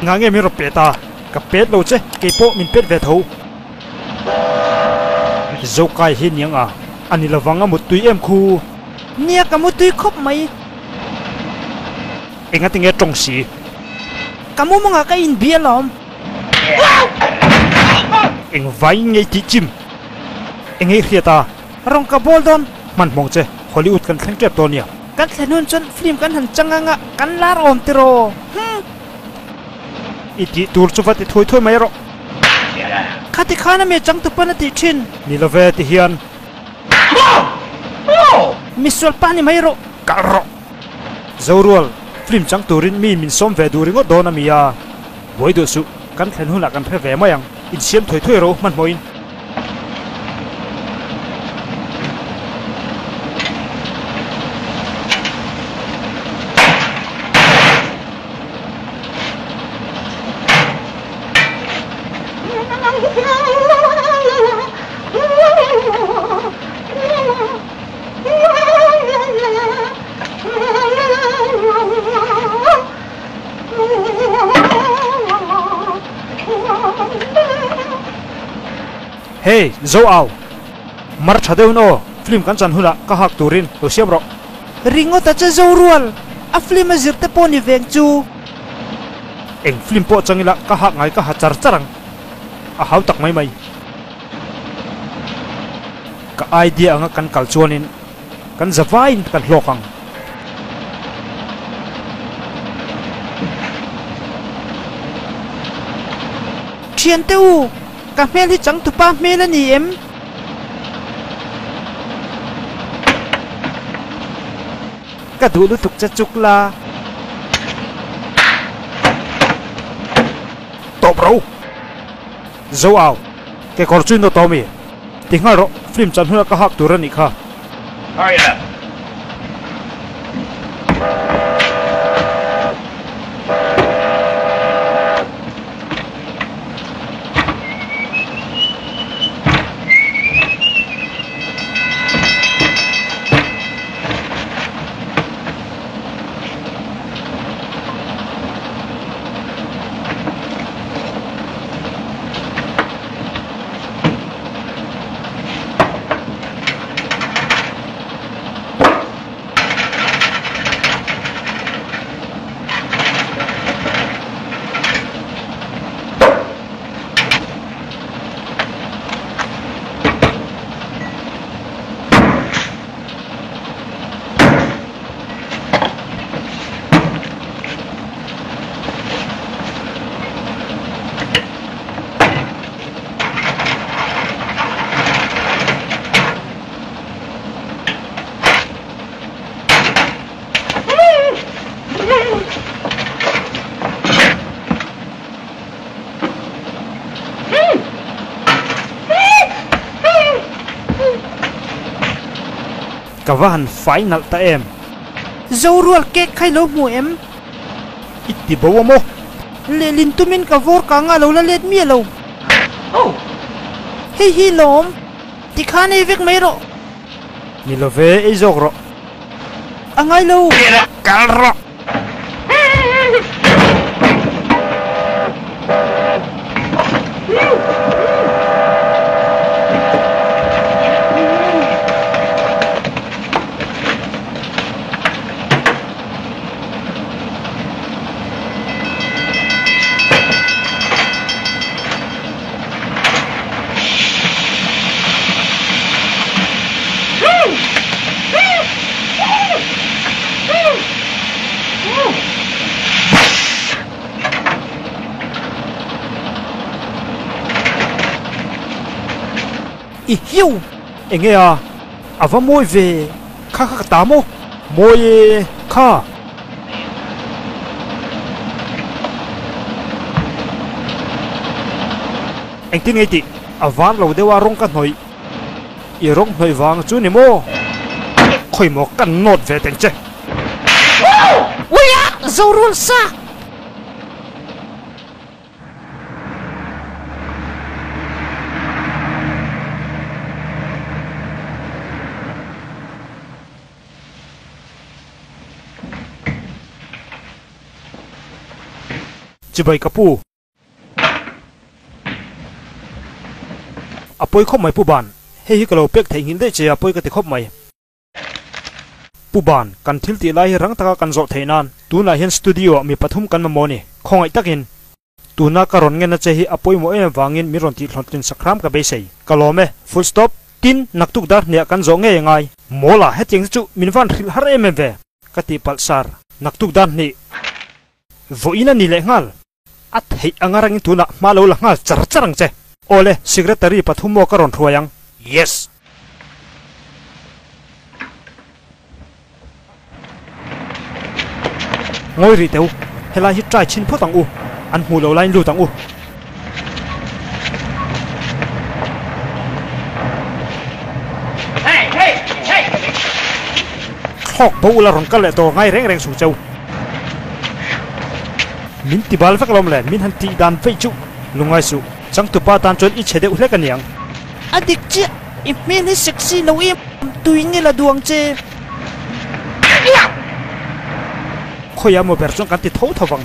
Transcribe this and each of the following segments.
Ngah nge min rawn pet a? Ka pet lo che, kei pawh min pet ve tho. Zokai hi niang a, a ni lovang a muttui em khu? Nia ka muttui khawp mai. Engati nge tawng si? Ka mumangah ka inbia lawm. Eng vain ngei tih chim? Eng ei hriat a? Rawng ka bawl dawn. Hmanhmawng che, Hollywood kan thleng tep dawn nia. Kan thlen hun chuan film kan han chang anga kan lar awm tiraw? Hum! I tih tur chu va ti thui thui mai rawh. Khati khan a mi changtu pawn a tih thin. Ni love ti hian. Misual pa ni mai rawh. Kalh rawh. Zorual, film chang turin mi min sawm ve duh ringawt dawn a mi a. Buai duh suh, kan thlen hunah kan hre ve mai ang. Insiam thui thui ro hmanhmawhin. Hey, zo au! Mar tha deuhin aw, film kan chan hunah ka hak turin lo siam rawh. Ringawt a che zo rual, a film a zir te pawh ni veng chu. Eng film pawh chang ila ka hak ngai ka ha char char ang, a hau tak mai mai. Ka idea anga kan kal chuanin kan za vaiin kan hlawk ang. Thiante u, ka hmel hi changtupa hmel a ni em? Ka duh lutuk che chuk la. Tawp ro! Zo au, kekawr chu i nawt awm i? Ti nghal rawh, film chan hunah ka hak tur a nih kha. Ka va han fai nalh ta em? Zorual cake kha i lo hmu em? I ti bo a maw? Lehlin tumin ka vawr kang a lo la let miah lo. Hei hi lawm. Tikhan ei vek mai rawh. Ni lo ve, ei zawk rawh. A ngai lo. Kal rawh. I hiu! Enge a? A va mawi ve! Kha kha ka ta maw? Mawi e! Kha! Engtin nge i tih? A var lo deuh a rawng ka hnawih. I rawng hnawih vang chu ni maw? Khawi maw kan nawt ve teng che. Uia! Zorul sa! Chibai ka pu. A pawi khawp mai Pu Ban. Hei hi ka lo pek theihnghilh daih che a pawi ka ti khawp mai. Pu Ban, kan thil tih lai hi rang taka kan zawh theih nan tunah hian studio ah mi pathum kan mamawh a ni. Khawngaih takin. Tuna ka rawn ngenna che hi a pawimawh em avangin min rawn tihhlawhtlin sak hram ka beisei. Ka lawm e. Full stop. Tin, naktuk dar hniah kan zawh ngei a ngai. Mawla, hetiang te chu min van hrilh har em em ve. Ka tihpalh sar. Naktuk dar hnih. Vawiin a ni leh nghal. A theih anga rangin tunah hma lo la nghal char char ang che. Awle, secretary pathum maw ka rawn hruai ang. Yes! Ngawi rih teu, helai hi try chhin phawt ang u, an hmuh loh laiin lut ang u. Thlawk bo ula rawn kal leh tawh ngai reng reng suh cheu. Min ti bal vek alawm le, min han tih dan veih chu lungngai suh. Changtupa tan chuan i chhe deuh hlek aniang. A dik chiah, i hmel hi sexy lo em, tui nge la duang che. Khawiah maw ber chuan kan ti tho tho vang.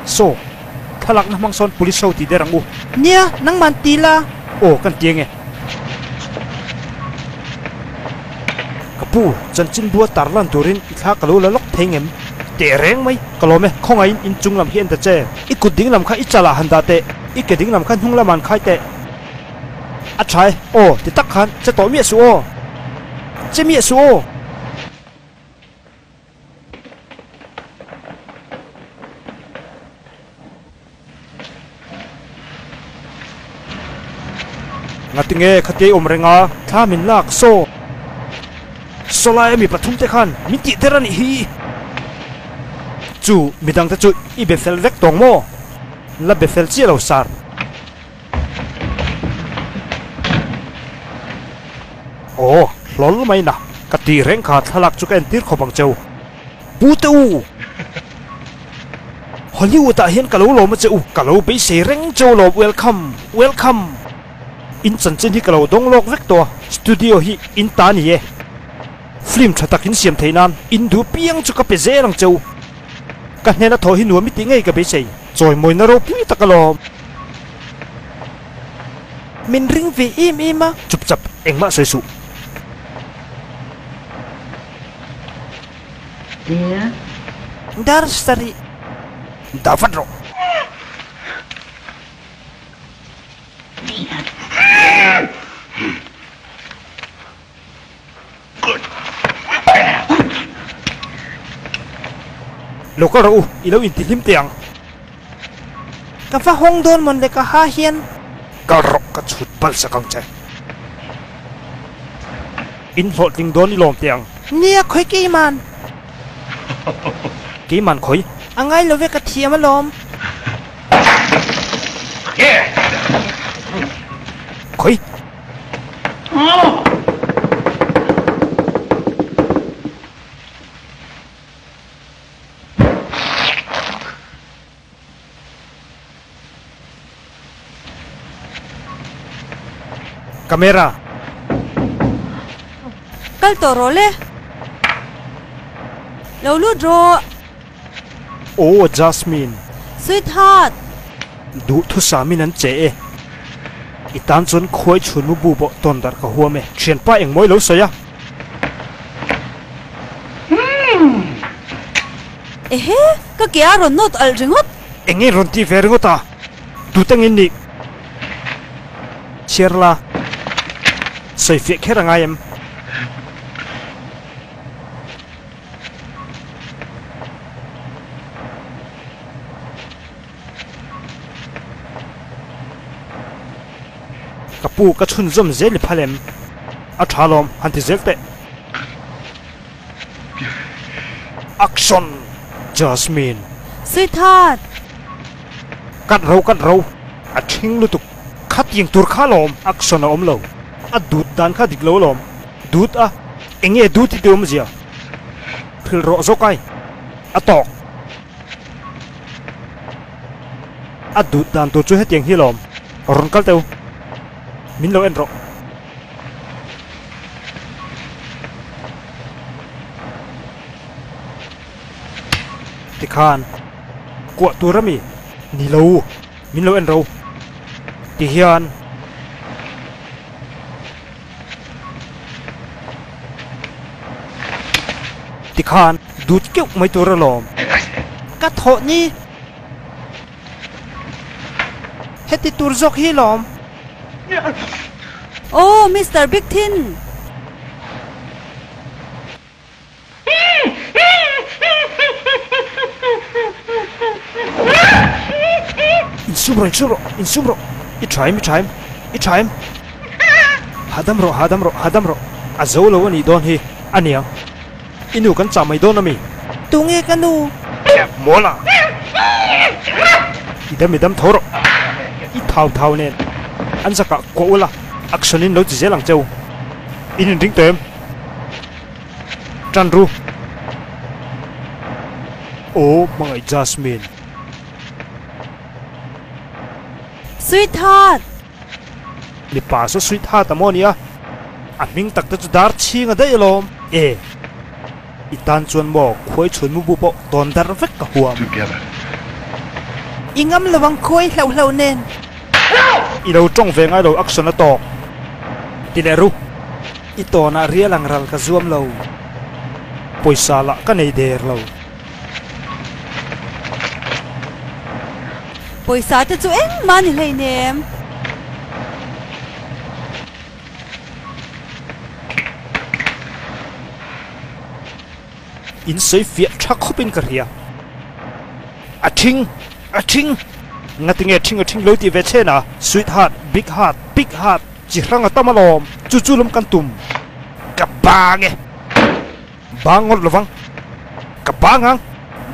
Saw, thlalakna hmang sawn police ho ti der ang u. Nia, nangman ti la. Aw, kan ti ange. Ka pu, chanchin bua tarlan turin i thla ka lo la lawk thei ngem? Teh reng mai, ka lawm e, khawngaihin inchung lam hi en ta che. I kut ding lam kha i chalah han dah teh, i ke ding lam kha hnung lamah an khai teh. A tha e, aw, ti tak khan che tawh miah suh aw. Che miah suh aw. Ngatinge khatia i awm reng a, thla min lak saw. Sawlai ami pathum te khan min tih der a nih hi. Chu midang te chu i be fel vek tawng maw? La be fel chiah lo sar. Aw, hlawl mai na. Ka tih reng kha thlalak chu ka entir khawp ang cheu. Pu te u! Hollywood ah hian ka lo lawm a che u, ka lo beisei reng cheu lawm welcome, welcome! In chanchin hi ka lo dawng lawk vek tawh a, studio hi in ta ni e. Film tha tak in siam theih nan in duh piang chu ka pe zel ang cheu. Ka hnena thaw hi nuam i tih ngei ka beisei, chawimawina ropui tak alawm. Min ring ve em em a. Chup chap, engmah sawi suh. Dar sarih. Dah vat rawh. Lo kal rawh u, i lo intihlim teh ang. Ka va hawng dawn mawn le ka ha hian. Kal rawh, ka chhut bal sak ang che. In hlawhtling dawn i lawm teh ang. Nia, khawi keiman. Keiman khawi? A ngai lo ve ka thiam alawm. Khawi? Camera. Kal tawh rawh le. Lo lut rawh. Aw Jasmine. Sweetheart. Duhthusam in an che e. I tan chuan khuai chhun mu bu pawh tawn darh ka huam e. Thianpa engmawi lo sawi a. Ehe, ka ke a rawn nawt alh ringawt. Eng nge rawn tih ve ringawt a? Tute nge nih? Chhiar la, sawi fiah kher a ngai em? Ka pu, ka chhunzawm zel i phal em? A tha lawm, han ti zel teh. Action! Jasmine. Sweetheart! Kat ro kat ro. A thing lutuk. Khatiang tur kha lawm. Action a awm lo. A dut dan kha dik lo lawm. Dut a. Enge dut hi ti awmzia? Hrilh rawh zawk ai. A tawk. A dut dan tur chu hetiang hi lawm. Rawn kal teu. Min lo en rawh. Tikhan. Kuah tur ami? Ni lo. Min lo en ro. Ti hian. Tikhan dut keuh mai tur alawm. Ka thawh ni. Heti tur zawk hi lawm. Aw Mister Big Thin. Insum rawh, insum rawh, insum rawh. I tha em, i tha em, i tha em. Hahdam rawh, hahdam rawh, hahdam rawh. A zo lo a nih dawn hi a niang. I nu kan chah mai dawn a mi? Tunge ka nu? Mawla! I dam i dam tho rawh. I thau thau nen an zakah kuah ula, action in lo ti zel ang cheu. In inring tawh em? Tan ru. Aw hmangaih Jasmine. Sweetheart. Mipa saw sweetheart a maw nia. A hming tak te chu dar chhing a daih alawm. E. I tan chuan maw khuai chhun mu bu pawh tawn dar vek ka huam. I ngam lo ang khuai hlauh hlauh nen. I lo tawng ve ngai lo action a tawk. Ti leh ru. I tawnah rial ang ral ka zuam lo. Pawisa lah ka nei der lo. Pawisa te chu engmah ni hleinem. In sawi fiah tha khawpin ka hria. A thing! A thing! Ngatinge thing a thing lo tih ve chhen a? Sweet heart, big heart, big heart chi hrang a tam alawm. Chu chu lawm kan tum. Ka bang e! Bang ngawt lovang. Ka bang ang!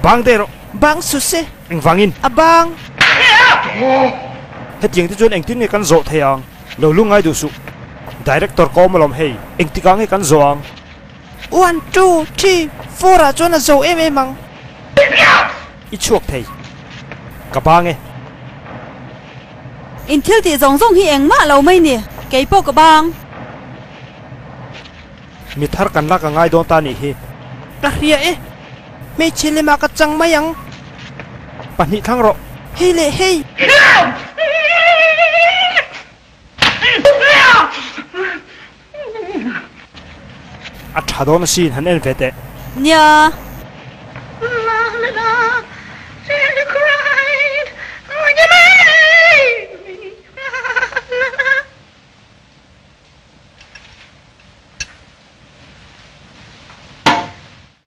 Bang daih rawh. Bang su se. Engvangin? A bang! Hetiang te chuan engtin nge kan zawh thei ang? Lo lungngai duh suh. Director ka awm alawm hei. Engtikah nge kan zawh ang? One, two, three, four ah chuan a zo em em ang. I chhuak thei. Ka bang e. In thil tih zawng zawng hi engmah lo mai ni. Kei pawh ka bang. Mi thar kan lak a ngai dawn ta nih hi. Ka hria e. Hmeichhe lemah ka chang mai ang. Pahnih thlang rawh. Hei leh hei. A tha dawn asin han en ve teh. Nia.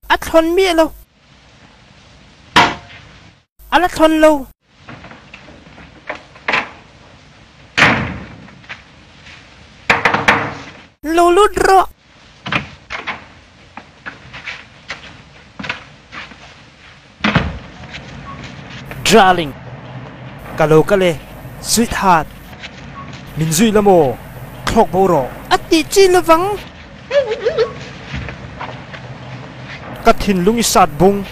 A thlawn miah lo. A la thlawn lo. Lo lut rawh. Darling, ka lo kal e, sweetheart. Min zui la maw? Thlawk bo rawh. A tih chi lovang. Ka thinlung i sat bung.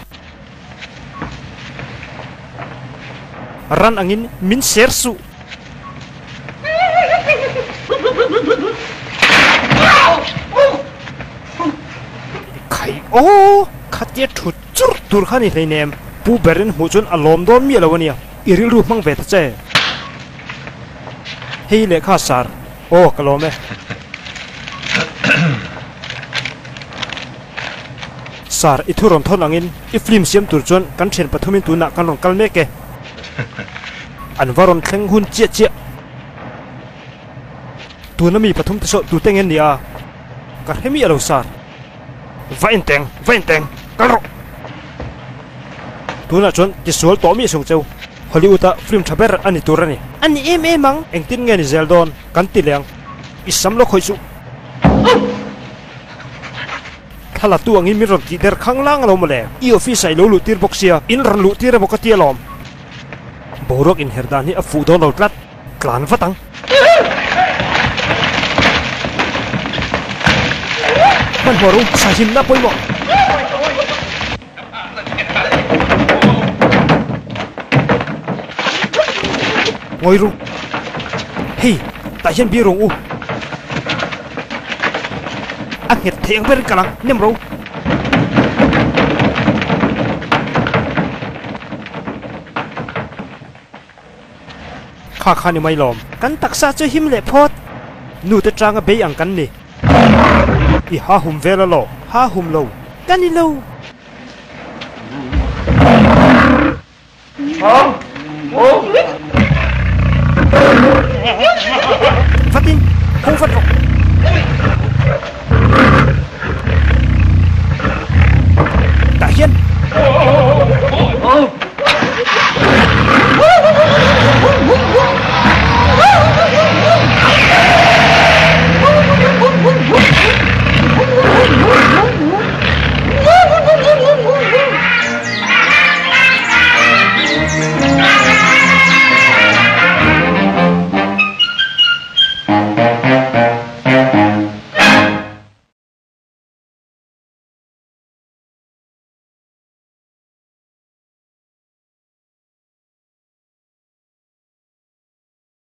Ran angin min ser suh. Khai aw! Khatia thut chur tur kha ni hleinem. Pu berin hmuh chuan a lawm dawn miah lo a nia. I rilru hmang ve ta che. Hei lehkha sar. Aw ka lawm e. Sir, i thu rawn thawn angin i film siam tur chuan kan thian pathumin tunah kan rawn kal mek e. An va rawn thleng hun chiah chiah. Tuna mi pathum te saw tute nge nia? Ka hre miah lo sir. Va inteng, va inteng, kal rawh. Tunah chuan tisual tawh miah sung cheu. Hollywood-a film tha ber a ni tur a ni. A ni em em ang. Engtin nge ni zel dawn kan ti leh ang. I sam lo khawih suh. Thla la tu angin min rawn tih der khang lang alo mawle. I office ah i lo luh tir bawk sia, in rawn luh tir emaw ka ti alawm. Boruak inher dan hi a fuh dawn lo tlat, tlan vat ang. Hmanhmawh ru, sahimna pawimawh. Ngawi ru. Hei, tah hian bia rung u. A nghet thei ang berin ka lang, nem ro. Kha kha ni mai lawm. Kan taksa chu him leh phawt. Nu te tanga bei ang kan ni. I ha hum vel a law? Ha hum lo. Ka ni lo. Vatin, hung vat rawh.